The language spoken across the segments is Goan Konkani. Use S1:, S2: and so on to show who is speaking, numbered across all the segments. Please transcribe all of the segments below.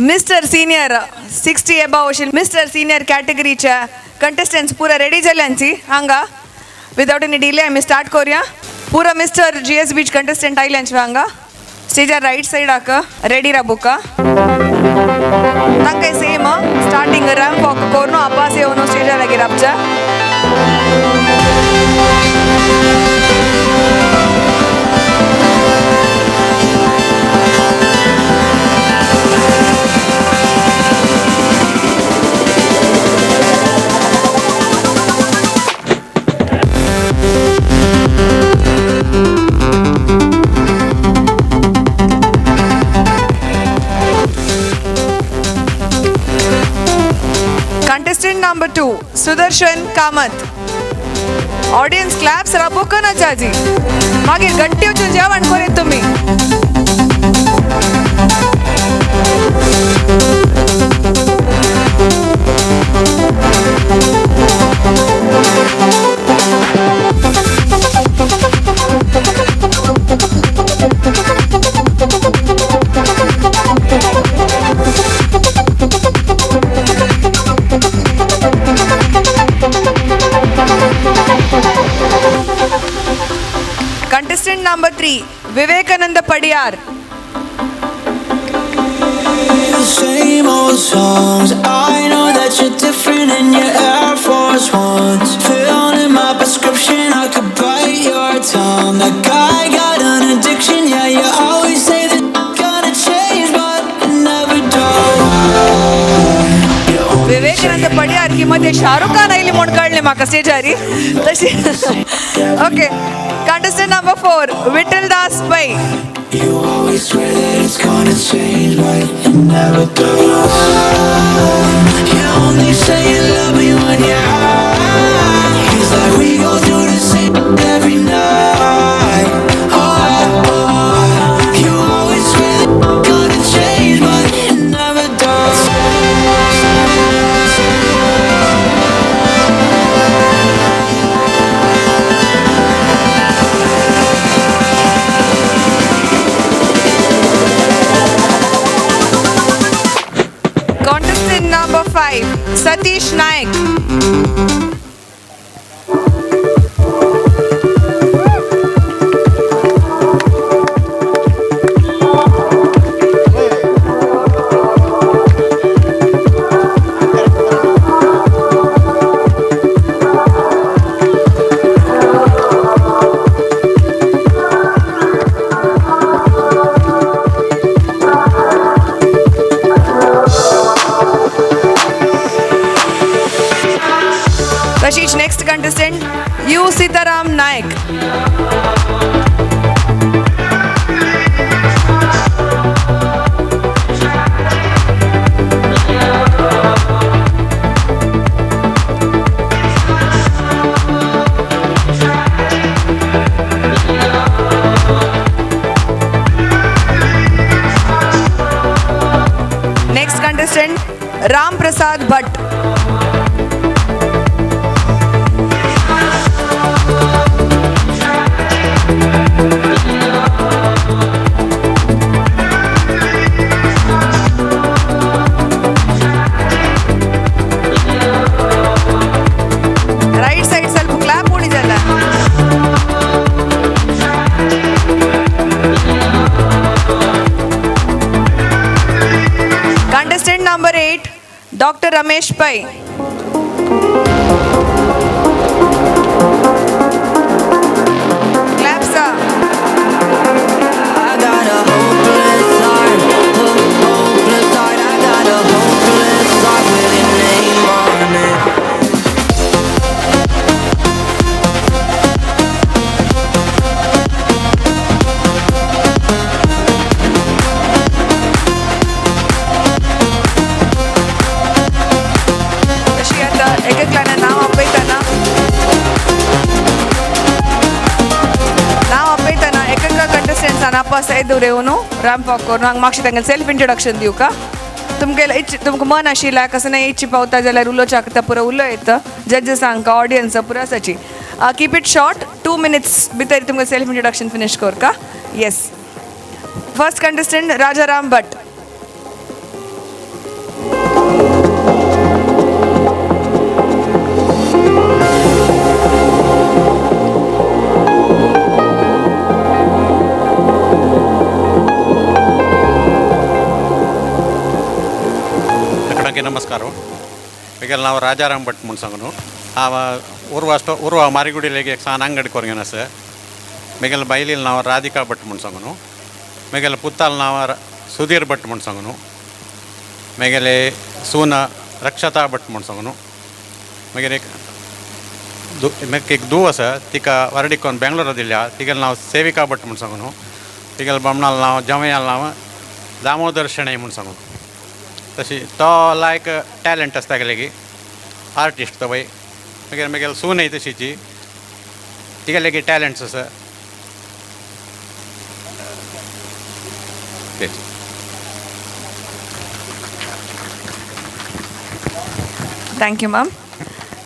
S1: मिस्टर सिनियर 60 एबाव अशी मिस्टर सिनियर कॅटेगरीच्या कंटेस्टंट्स पुरा रेडी जाल्यांची हांगा. विदाउट एनी डिले आमी स्टार्ट करूया. पुरा mister G S beach contestant आयल्यांची हांगा स्टेजार रायट सायडाक रेडी राबुका. तांकां सेम स्टार्टिंग रॅम्प वॉक करून आपास येवन स्टेजार लागीं राबच्या. Contestant number 2, Sudarshan Kamath. Audience claps राबोक ना जाजी. मागीर गट्टी वचून जेवण करीत तुमी. Contestant number 3, Vivekananda Padiyar.
S2: The same old songs. I know that you're different in your Air Force Ones. Filling my prescription, I could bite your tongue. That guy got an addiction, yeah. You always say that gonna change, but it never does.
S1: Vivekananda Padiyar की मध्ये शाहरुख खान आयली म्हूण कळ्ळें म्हाका स्टेजारी तशी. Okay, contestant number 4, Vittal Das Pai.
S2: You always swear that it's gonna change, but it never does. You only say you love me when you're high. It's like we go through the same every night. Oh, oh, you always swear that it's gonna change, but it never does.
S1: Contestant number 5, Satish Naik. Tashish, next contestant, U. Sitaram Naik. Next contestant, Ram Prasad Bhatt. Right side ಸ್ವಲ್ಪ clap ಉಳಿದಲ್ಲ. Contestant number 8, Doctor Ramesh Pai. Claps up.
S2: I got a hopeless heart, hopeless heart. I got a hopeless heart with your name on it.
S1: तशी आता एककल्यान नाव आपयतना, नाव आपयतना एकका कंटेस्टंट्सान आपस एदूर येवन रॅम्प वॉक करून हांगा मातशें तांकां सेल्फ इंट्रोडक्शन दिवका. तुमगे इच्छ तुमकां मन आशिल्लें कसं नाही इच्छी पावता जाल्यार उलोवच्याक आतां पुरो उलयत जजेस हांकां ऑडियन्स पुरो आसाची. Keep it short, 2 minutes भितर तुमकां सेल्फ इंट्रोडक्शन फिनीश करका. Yes, first contestant Rajaram Bhat.
S3: सगळ्यांक नमस्कार. मिगेल नांव राजाराम भट म्हूण सांगू. हांव उर्वा स्टो उर्वा मारिगुडी एक सान अंगडी कोरगेन आसा. मिगेल बायलील नांव राधिका भट म्हूण सांगू. मिगेल पुताल नांव सुधीर भट म्हूण सांगू. मेगेले सून रक्षता भट म्हूण सांगू. मागीर एक म्हाका एक धूव आसा, तिका व्हारडीक बेंगलोरा दिल्या. तिगेलें नांव सेविका भट म्हूण सांगू. तिगेले बामणाल नांव, जवयाल नांव दामोदर शणै म्हूण सांगू. तशी तो लायक टॅलंट आसता तागेले की आर्टिस्ट तो बाई. मागीर मागीर सूनय तशीची, तिगेले की टॅलंट्स आसा तेच.
S1: Thank you ma'am.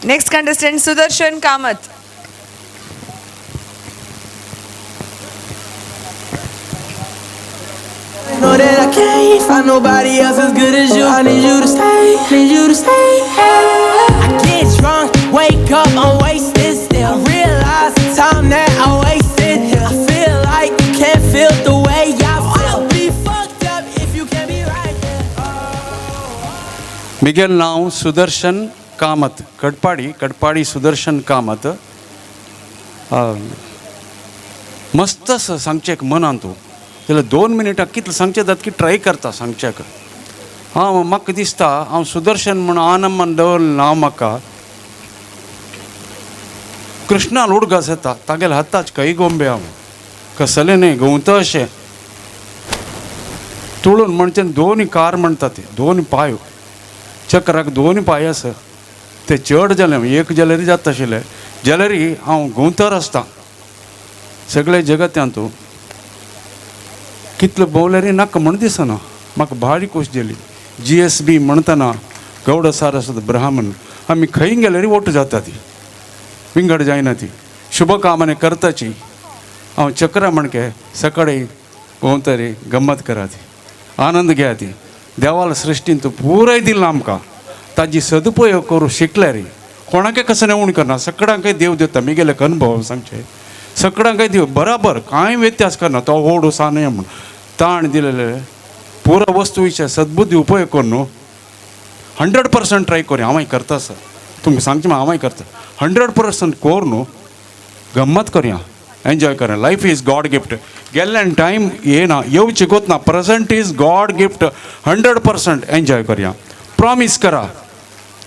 S1: Next contestant Sudarshan Kamath.
S2: Know that I can't find nobody else as good as you. I need you to stay, need you to stay. I get drunk, wake up, I'm wasted still. I realize the time that I wasted here. I feel like you can't feel the way I feel. I'll be fucked up if you can't be right there.
S4: Miguel नांव सुदर्शन कामत, कडपाडी, कडपाडी सुदर्शन कामत. मस्त आसा सांगचें मनान तूं जाल्यार 2 मिनटां कितलें सांगचें जाता की ट्राय करता सांगच्याक. हांव म्हाका दिसता हांव सुदर्शन म्हूण आनंद दवरलें नांव म्हाका. कृष्णा उडगास येता तागेल्या हाताच खंय गोंबे हांव कसलें न्हय गवता अशें तुळून म्हणचे दोन कार म्हणटा ते दोन पांय चक्राक दोन पांय आसा ते चड जालें एक जाल्यार जाता आशिल्लें जाल्यार हांव गवतार आसता सगळे जगत्यांत तूं कितलो भोंवल्यार नाका म्हण दिसना म्हाका भारी खोश जाली. जी एस बी म्हणटना गौड सारस्वत ब्राह्मण आमी खंय गेल्यार वोट जाता ती विंगड जायना ती शुभकामने करताची. हांव चक्रा म्हणके सकाळी भोंवतरी गम्मत करा ती आनंद घेया ती देवाला सृश्टीन तूं पुराय दिलां आमकां ताजी सदुपयोग करूं शिकल्यार कोणाकय कसो नेवण करना सगळ्यांकय देव दिता. मिगेले अनुभव सांगचे सगळ्यांकय देव बराबर कांय व्यत्यास करना तो व्हड सा न्हय म्हूण ताण दिलेले पुरा वस्तूचे सद्बुद्धी उपयोग करून न्हू 100% ट्राय करूं. हांवय करता सर तुमकां सांगचें हांवय करता 100% कोर न्हू गम्मत करया एन्जॉय करया. लायफ is God gift गेल्ल्यान टायम येना येवचे गोत ना. Present is God gift 100% enjoy करया. प्रॉमीस करा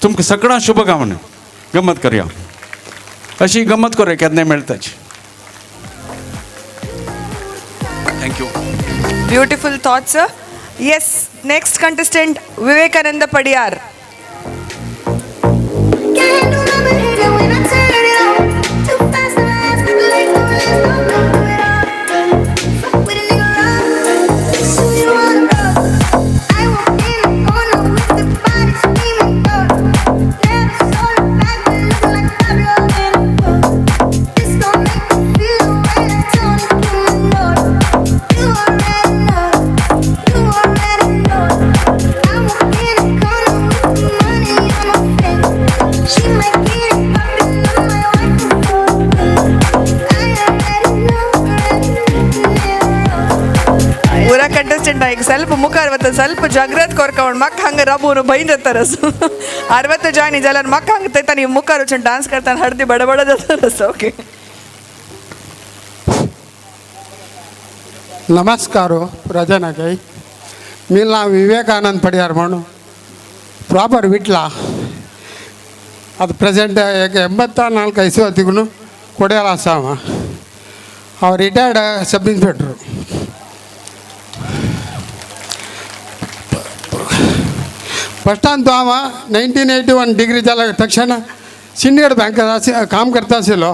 S4: तुमकां सगळ्यांक शुभकामना. गम्मत करया अशी गम्मत करूया केन्नाय मेळटाची.
S5: Thank you.
S1: Beautiful thoughts. Yes, next contestant Vivekananda Padiyar.
S6: Can't do nothing here when I turn it on. Too fast to ask, like no no it all. Fuck with a nigga rough, so you wanna rock. I walk in the corner with the body screaming go. Never saw the back, but look like Fabio in a book. This gon' make me feel the way like Tony Kimmel. You already know, you already know. I walk in the corner with the money on my face. She might get it poppin' on my wife before. I already know, already know.
S1: ಪೂರಾ ಕಂಟೆಸ್ಟೆಂಟ್ ಈಗ ಸ್ವಲ್ಪ ಮುಖ ಅರವತ್ತು ಸ್ವಲ್ಪ ಜಾಗ್ರತೆ ಕೊರ್ಕೊಂಡು ಮಕ್ಕ ಹಂಗೆ ರಬ್ಬೂನು ಬೈಂದಿರ್ತಾರ. 60 ಜಾಯ್ನ್ ಜಾಲ ಮಕ್ಕ ಹಂಗೆ ತೈತಾನೆ ನೀವು ಮುಖ ರುಚಿ ಡಾನ್ಸ್ करತಾನೆ ಹಡ್ದಿ ಬಡ ಬಡ ಜಾತಾರ. ಓಕೆ.
S7: नमस्कार प्रजनाकय. मी नाव विवेकानंद पडियार म्हणून ಪ್ರಾಪರ್ ವಿಟ್ಲ. ಅದು ಪ್ರೆಸೆಂಟ್ एक 84 ವಯಸ್ಸು ಕೊಡೆಯಲ್ಲ ಸಾಮ. ಅವ ರಿಟೈರ್ಡ್ ಸಬ್ ಇನ್ಸ್ಪೆಕ್ಟ್ರು. ಫಸ್ಟ್ ಅಂತೂ ಅವ 1981 डिग्री जाल्या तक्षण सिंडिकेट बँक काम करता आशिल्लो.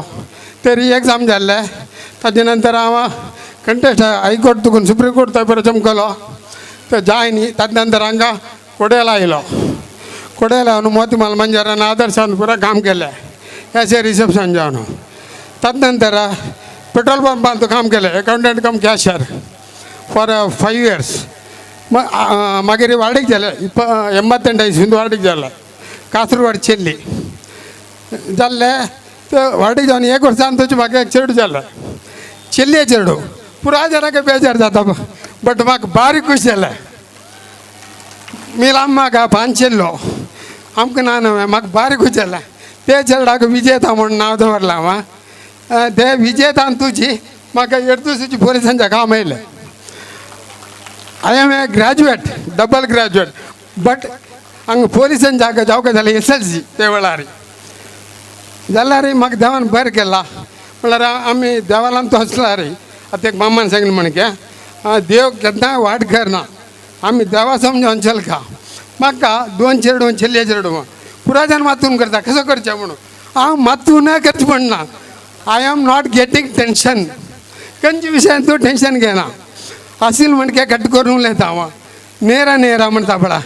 S7: ते री एग्जाम जाल्ले ताजे नंतर हांव कंटेस्ट हायकोर्ट तुकून सुप्रीम कोर्ट थंय बरो चमकलो ते जायन. ताजे नंतर हांगा कोडेला आयलो. कोडेला येवन मोतीमाल मंजरान आदर्शान पुरा काम केलें एज ए रिसेप्शन जावन. ताजे नंतर पेट्रोल पंपान काम केलें accountant cum cashier for 5 years. मागीर वार्डीक जालें 88 इस्वीन वार्डीक जालें कासरगोड चेल्ली जाल्लें. ते वार्डीक जावन एक वर्सान तुजें म्हाका एक चेडूं जालें चेल्ली चेडूं पुरा जाणांक बेजार जाता बट म्हाका बारीक खुश जालें. मिलाम्माक पांचेल्लो आमकां ना न्हय म्हाका बारीक खुश ते चेरडाक विजेता म्हूण नांव दवरलां हांव. ते विजेतान तुजी म्हाका एडदुसूची पोलिसांच्या काम येयलें. I am a graduate, double graduate, but हांगा पोलिसान जागा जावका जालें SLC ते वेळार जाल्यार म्हाका देवान बरें केलां. म्हणल्यार आमी देवालान तोचला रे. आतां एक मामान सांगलें म्हणके देव केन्नाय वाट करना, आमी देवा समजोन चलका. म्हाका दोन चेडूं चेल्ले चेडूं पुराजान मातून करता कसो करचें म्हणून हांव मातून करचें म्हणना. I am not getting tension, खंयच्या विशयान तूं टेंशन घेना. असील म्हणके कट करून उलयता हांव, नेरा नेरा म्हणटा पळय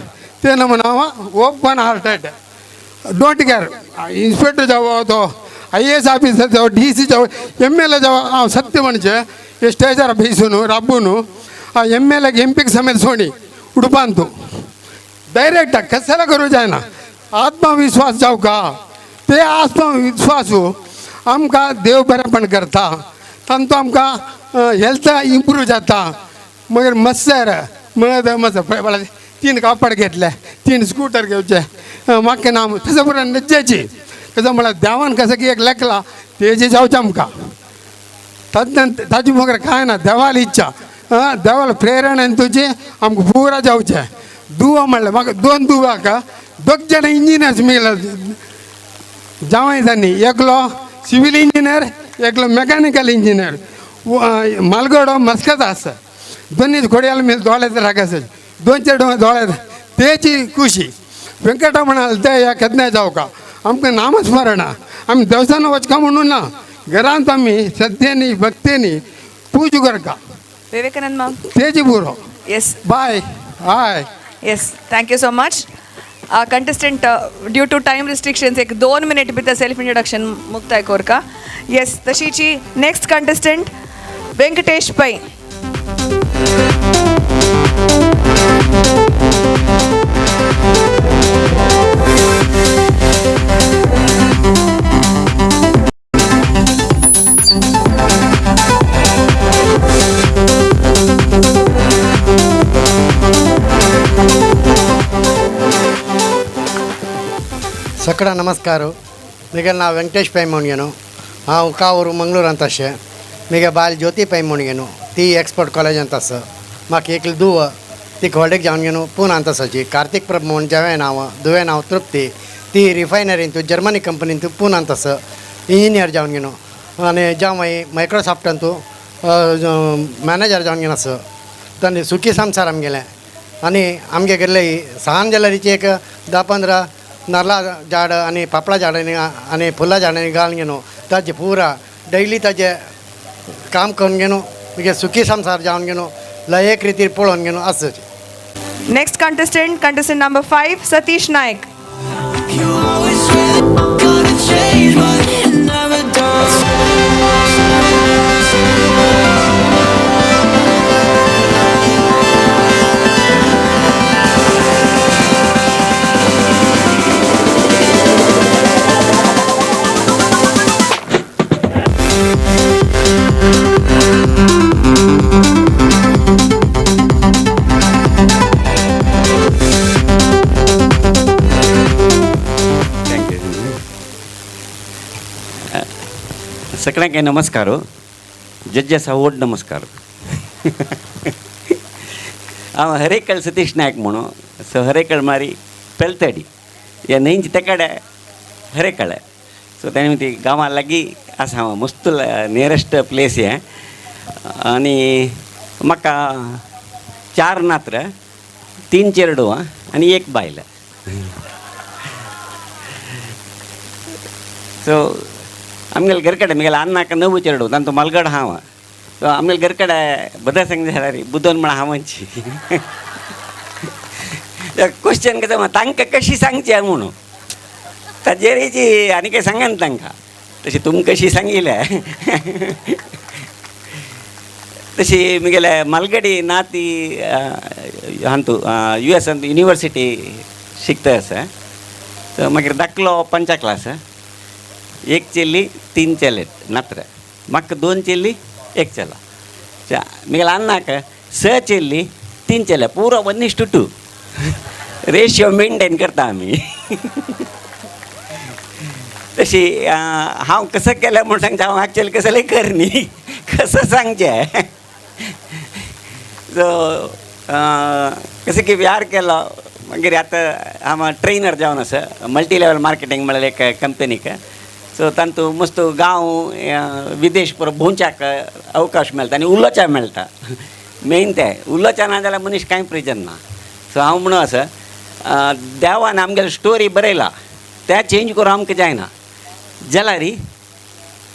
S7: ते ना म्हणून हांव open hearted, don't care. Inspector जावं तो IAS officer जावं DC जावं MLA जावं, हांव सत्य म्हणचें हे स्टेजार बेसून राबून हांव MLA MPक समेत सोणी उडपान तूं डायरेक्ट कशाला करूं जायना. आत्मविश्वास जावका, ते आत्मविश्वास आमकां देव बरेपण करता, तांतू आमकां हेल्थ इम्प्रूव जाता. मागीर मत्सर मद मत्सर पळय 3 कापड घेतले, 3 स्कूटर घेवचे म्हाका ना तसो पुरो लज्जेची. कसो म्हळ्यार देवान कसं की एक लेखला तेजी जावचें आमकां. ताजी मगेर कांय ना, देवाली इच्छा, देवाला प्रेरणेन तुजी आमकां पुरा जावचें. दुवा म्हणलें म्हाका 2 दुवाक दोग जाणां इंजिनियर्स मेळ्ळे जावंय जांनी, एकलो सिवील इंजिनियर, एकलो मेकॅनिकल इंजिनियर. मालगडो मस्कत आसा, दोनी खोडयाल मेल दोळ्यात रागास 2 चेडूं दोळ्यात तेची खुशी. वेंकटा म्हणाल ते ह्या केन्नाय जावका आमकां नामस्मरणा, आमी देवसाना वचका म्हणून ना, घरांत आमी श्रद्धेनी भक्तेनी पूजा करता.
S1: विवेकानंद माम
S7: तेजी पुरो.
S1: Yes,
S7: bye. Hi.
S1: Yes, thank you so much. Contestant due to time restrictions एक 2 मिनिट भितर सेल्फ इंट्रोडक्शन मुक्ताय कोरका. येस, तशीची नेक्स्ट कंटेस्टंट वेंकटेश पै.
S8: ಸಕಡ ನಮಸ್ಕಾರ. ಮಿಗೆ ನಾವು ವೆಂಕಟೇಶ್ ಪೈ ಮುಣಿಗೆನು, ಹಾಂ ಕಾವೂರು ಮಂಗಳೂರು ಅಂತ ಅಷ್ಟೇ. ಮಿಗೆ ಬಾಲ್ ಜ್ಯೋತಿ ಪೈ ಮುಣಿಗೆನು, ती एक्सपर्ट कॉलेज ಅಂತ ಸ. म्हाका एकली दुव ती व्हडलीक जावन घेवन पुना अंत आसाची. कार्तिक प्रभ म्हूण जेवें नांव, दुवें नांव तृप्ती, ती रिफायनरींतू जर्मनी कंपनींतू पुना अंत आसा इंजिनियर जावन घेवन. आनी जावं मायक्रोसॉफ्टांतू मॅनेजर जावन घेवन आसा. तांणी सुखी संवसार आमगेलें. आनी आमगे गेल्ले सहान जाल्यारीची एक 10-15 नारला झाड आनी पापडा झाडांनी आनी फुलां झाडांनी घालून घेवन ताजे पुरा डेली ताजे काम करून घेवन मागीर सुखी संवसार जावन घेवन लय एक रितीर पळोवन घेवन आसचे.
S1: Next contestant, contestant number 5, Satish Naik.
S2: You always swear that gonna change, but it never does.
S9: सगळ्यांक नमस्कार. जज्जस व्हड नमस्कार. हांव हरेकल सतीश नायक म्हणून. सो हरेकल मारी पेलतडी ह्या न्हंयची तेकडे हरेकळ. सो तेणे ती गांवां लागीं आसा हांव, मस्त नियरेस्ट प्लेस हें. आनी म्हाका 4 नात्र, 3 चेरडुवां आनी 1 बायल. सो आमगेले घर कडेन म्हगेले अन्नाक 9 चेडूं, तांचो मालगड हांव. सो आमगेले घर कडेन बदल सांग जाल्यार बुदोन म्हळ्यार हांवांची क्वेश्चन कसं तांकां कशी सांगची म्हणून ताजेरीची आनी काय सांगना तांकां, तशी तुमकां कशी सांगिल्लें तशी म्हगेले मालगडी ना ती हांतू US university शिकता आसा. सो मागीर धाकलो 5 क्लास, 1 चेली 3 चेले नात्र. म्हाका 2 चेली 1 चेलो. म्हगेले अन्नाक 6 चेली 3 चेले, पुरो 1:2. रेशियो मेंटेन करता आमी. तशी हांव कसं केलें म्हूण सांगचें, हांव एक्चुअली कसलें कर न्ही, कसं सांगचें. सो कशें की व्यार केलो. मागीर आतां हांव ट्रेनर जावन आसा मल्टी लेवल मार्केटींग म्हळ्यार एक कंपनीक. सो तांतू मस्त गांव विदेश पुरो भोंवच्याक अवकाश मेळटा आनी उलोवच्याक मेळटा. मेन तें उलोवच्या ना जाल्यार मनीस कांय प्रयोजन ना. सो हांव म्हणून आसा देवान आमगेली स्टोरी बरयला त्या चेंज करूं आमकां जायना जाल्यार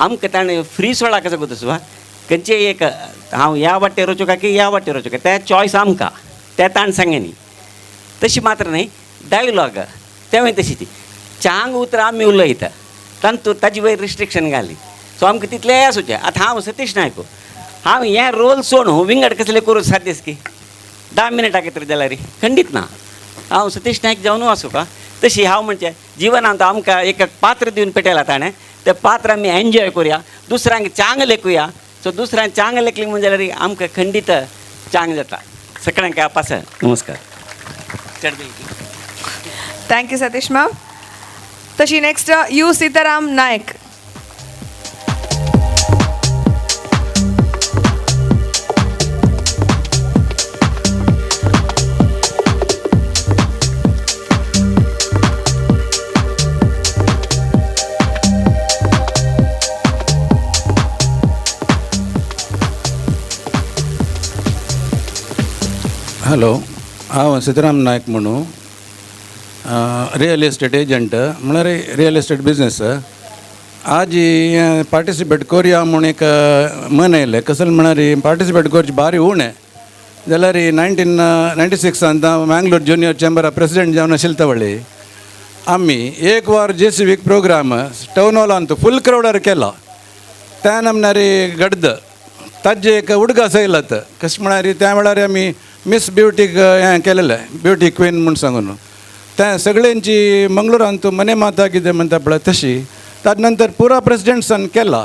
S9: आमकां ताणें फ्री सोडा कसो करता सुवा खंयचे एक हांव ह्या वाटेर वचूं काय की ह्या वाटेर वचूं काय तें चॉयस आमकां तें ताणें सांगे न्ही. तशी मात्र न्ही डायलॉग तेंवूय तशी ती चांग उतरां आमी उलयता तांतू ताजे वयर रिस्ट्रिक्शन घाली. सो आमकां तितलें आसूचें. आतां हांव सतीश नायक हांव हें रोल सोडून विंगड कसलें करूं सादेस की 10 मिनटां खातीर जाल्यार खंडीत ना. हांव सतीश नायक जावन आसूं का तशी हांव म्हणचें जिवनांत आमकां एक पात्र दिवन पेटयलां ताणें तें पात्र आमी एन्जॉय करुया, दुसऱ्यांक चांग लेखुया. सो दुसऱ्यांक चांग लेखली म्हण जाल्यार आमकां खंडीत चांग जाता. सगळ्यांक पास नमस्कार.
S1: Thank you Satish ma'am. तशी next U Sitaram Naik.
S10: Hello, हांव सिताराम नायक म्हणून रियल इस्टेट एजंट म्हळ्यार रियल इस्टेट बिजनेस. आज पार्टिसिपेट करुया म्हूण एक मन येयलें. कसलें म्हळ्यार पार्टिसिपेट करचें भारी उणें जाल्यार 1996 हांव मँगलोर ज्युनियर चेंबरा प्रेसिडेंट जावन आशिल्ले तवळी आमी एक वार जे सी वीक प्रोग्राम टावन हॉलांत फूल क्रावडार केला. त्यान आमनारी गड्द ताजे एक उडगास येयलात. कशें म्हळ्यार त्या वेळार आमी मिस ब्युटीक हें केलेलें, ब्युटी क्वीन म्हूण सांगून त्या सगळ्यांची मंगळुरांत मने माता कितें म्हणटा पळय तशी. ताजे नंतर पुरा प्रेसिडेंट्सान केला.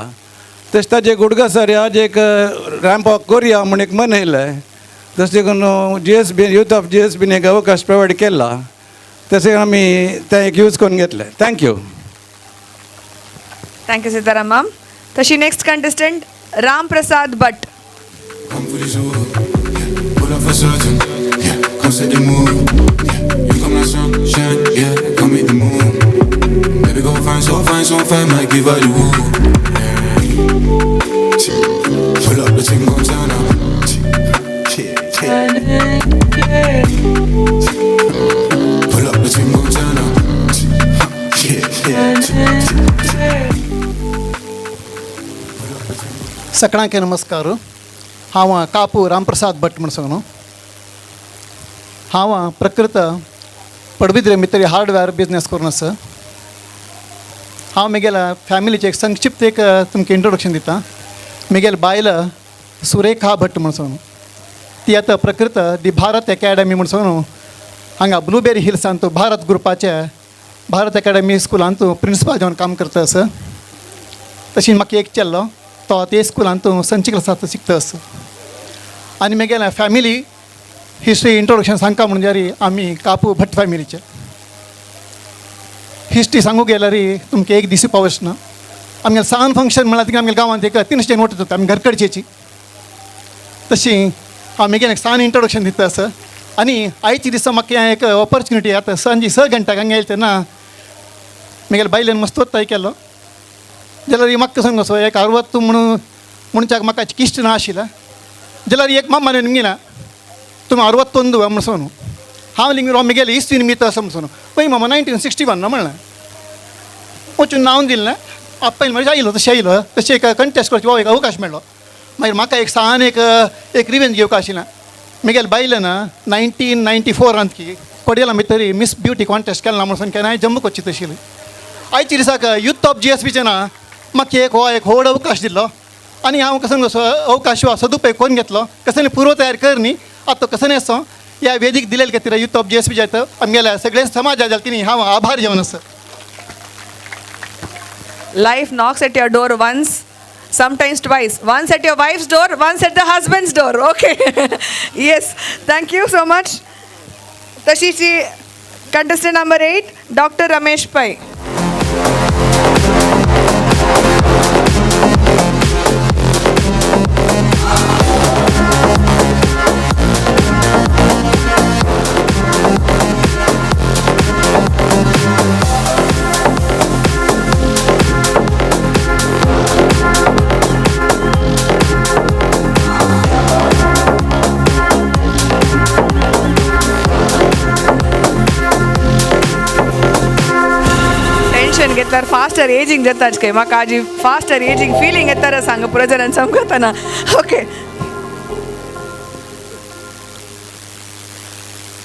S10: तशें ताजे उडगासार आज एक रॅम्प वॉक करुया म्हूण एक मन येयलें. तशें देखून G S B youth of G S been एक अवकाश प्रोवायड केला तशें आमी तें एक यूज करून घेतलें. Thank you.
S1: Thank you Sitaram ma'am. तशी next contestant Ram Prasad Bhat.
S11: For certain, yeah, come set the mood, yeah, you come like sunshine, yeah, come meet the moon, baby go fine, so fine, so fine, might give her the woo, yeah. Pull up the thing, gon' turn up, yeah. Pull up the thing, gon' turn up, yeah, yeah.
S12: सगळ्यांक नमस्कार. हांव कापू रामप्रसाद भट म्हूण सांगू. हांव प्रकृत पडबिद्रे मित्री हार्डवेअर बिजनेस करून आसा. हांव म्हगेल्या फॅमिलीचें एक संक्षिप्त एक तुमकां इंट्रोडक्शन दिता. म्हगेली बायल सुरेखा भट म्हूण सांगू. ती आतां प्रकृत दी भारत एकॅडमी म्हूण सांगू हांगा ब्लुबेरी हिल्सांत भारत ग्रुपाचे भारत एकॅडमी स्कुलांत प्रिंसिपल जावन काम करता आसा. तशीं म्हाका एक चेडो तो ते स्कुलांत संची क्लासांत शिकता आसा. आनी म्हगेल्या फॅमिली हिस्ट्री इंट्रोडक्शन सांगता म्हणून जाल्यार आमी कापू भट फॅमिलीचे हिस्ट्री सांगूंक गेल्यार तुमकां एक दीस पावस ना. आमगेलें सान फंक्शन म्हळ्यार तिका आमगेल्या गांवांत एक 300 वट जाता आमी घरकडचेची. तशी हांव म्हगेलें एक सान इंट्रोडक्शन दिता आसा. आनी आयच्या दिसा म्हाका एक ऑपॉर्च्युनिटी आतां सांजे 6 घंट्याक हांगा येयलें तेन्ना म्हगेल्या बायलेन मस्त तय केलो जाल्यार म्हाका सांग असो एक 60 म्हणून म्हणच्याक म्हाका किश्ट ना आशिल्लें. जाल्यार एक मामा निमगिना तुमी 61 म्हूण सांगू. हांव लिंग म्हगेलें इस्वी निमित्त आसा म्हूण सांगू. पळय मामा 1961 म्हणलें वचून नांव दिलें. आप्पायन मागीर आयलो तशें आयलो तशें एक कंटेस्ट करचो हो एक अवकाश मेळ्ळो. मागीर म्हाका एक सान एक एक रिवेंज घेवपाक आशिल्लें. म्हगेले बायलेन 1994 की कोडयेला भितर मिस ब्युटी कॉन्टेस्ट केला म्हूण सांग केन्नाय जम्मू कोच्ची तशिल्ली. आयच्या दिसाक युथ ऑफ जी एस बीचें ना म्हाका एक हो एक व्हड अवकाश दिल्लो आनी हांव कसो कसो अवकाश हो सदुपयोग करून घेतलो. कसली पूर्व तयार कर न्ही आतां कसो न्ही असो ह्या वेदीक दिलेले खातीर युथ ऑफ जी एस बी जायत आमगेल्या सगळे समाजा जाल्या तिणी हांव आभार जावन आसा.
S1: Life knocks at your door once, sometimes twice. Once at your wife's door, once at the husband's door. Okay. Yes. Thank you so much. तशीची Contestant number 8 doctor Ramesh Pai. घेतल्यार फास्टर एजिंग जाताच काय म्हाका आजी फास्टर एजिंग फिलिंग येता सांग पुरो जाणांक समजतना. ओके,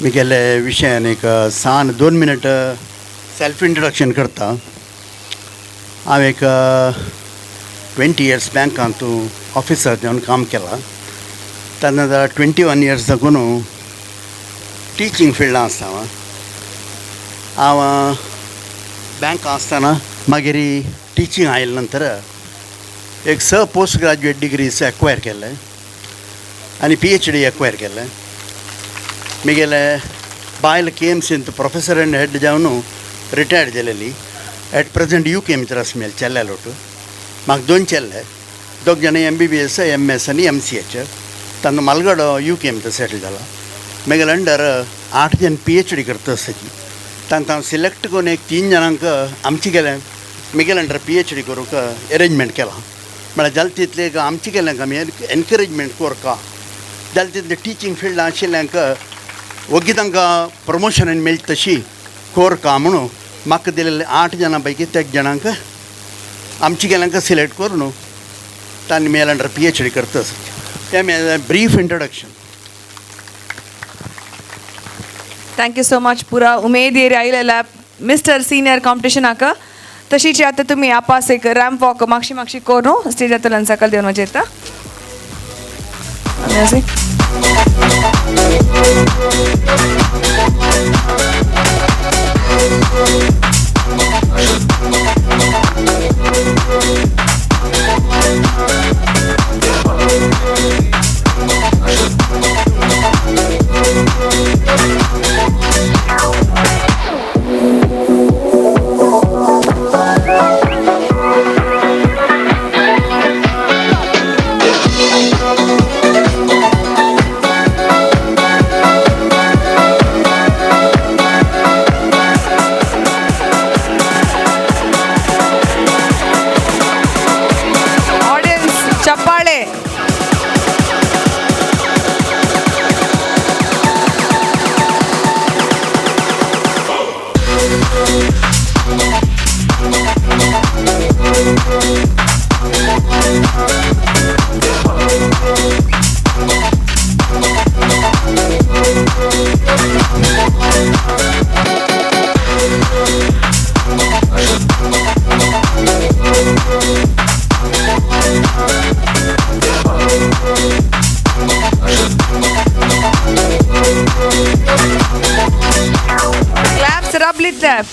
S13: मिगेले विशयान एक सान 2 मिनट सेल्फ इंट्रोडक्शन करता. हांव एक 20 इयर्स बँकांत ऑफिसर जावन काम केलां. तेन्ना 21 इयर्स साकून टिचींग फिल्डां आसता. हांव बँक आसतना मागीर टिचींग आयले नंतर एक 6 पोस्ट ग्रॅज्युएट डिग्रीज एक्वायर केले आनी PhD acquire केले. मिगेले बायल KMCंत प्रोफेसर एंड हेड जावन रिटायर्ड जालेली. एट प्रेजेंट UK भितर आसा मेल चेल्ल्या लोट. म्हाका 2 चेल्ले, 2 जाणां MBBS, MS आनी MCH. तांकां मालगडो UK भितर सेटल जाला. मेगेले अंडर 8 जण PhD करता आसची. तांकां हांव सिलेक्ट करून एक 3 जाणांक आमचे गेले मिगेल अंडर PhD करूंक एरेंजमेंट केलां. म्हळ्यार जालें तितलें आमचे गेल्यांक आमी एनकरेजमेंट करका, जालें तितलें टिचींग फिल्डां आशिल्ल्यांक वगी तांकां प्रमोशन मेळटा तशी कोरका म्हणून म्हाका दिलेले 8 जाणां पैकी 1 जाणांक आमचे गेल्यांक सिलेक्ट करून तांणी मेल अंडर PhD करता. तें brief introduction.
S1: Thank you so much. पुरा उमेद आयलेला मिस्टर सिनियर कॉम्पिटिशनाक. तशीच आतां तुमी आपास एक रॅम्प वॉक मागशी मागशी करून स्टेजांतल्यान सकयल देवन वचता.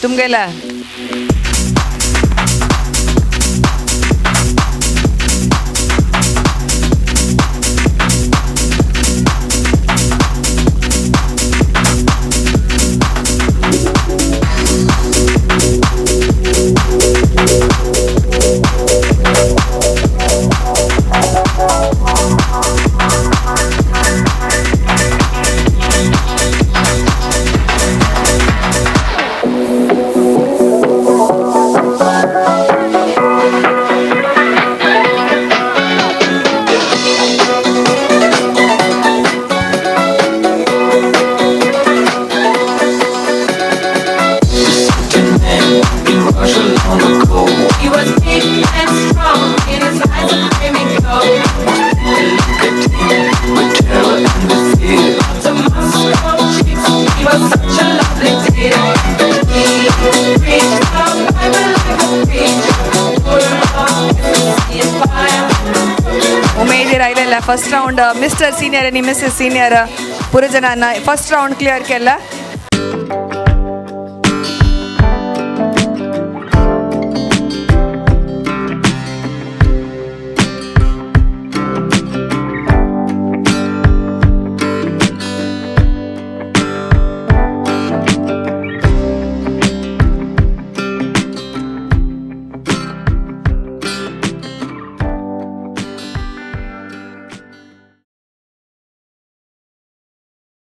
S1: तुमगेला फर्स्ट राउंड मिस्टर सीनियर आणि मिसेस सीनियर पुरो जणांना फर्स्ट राउंड क्लियर केला.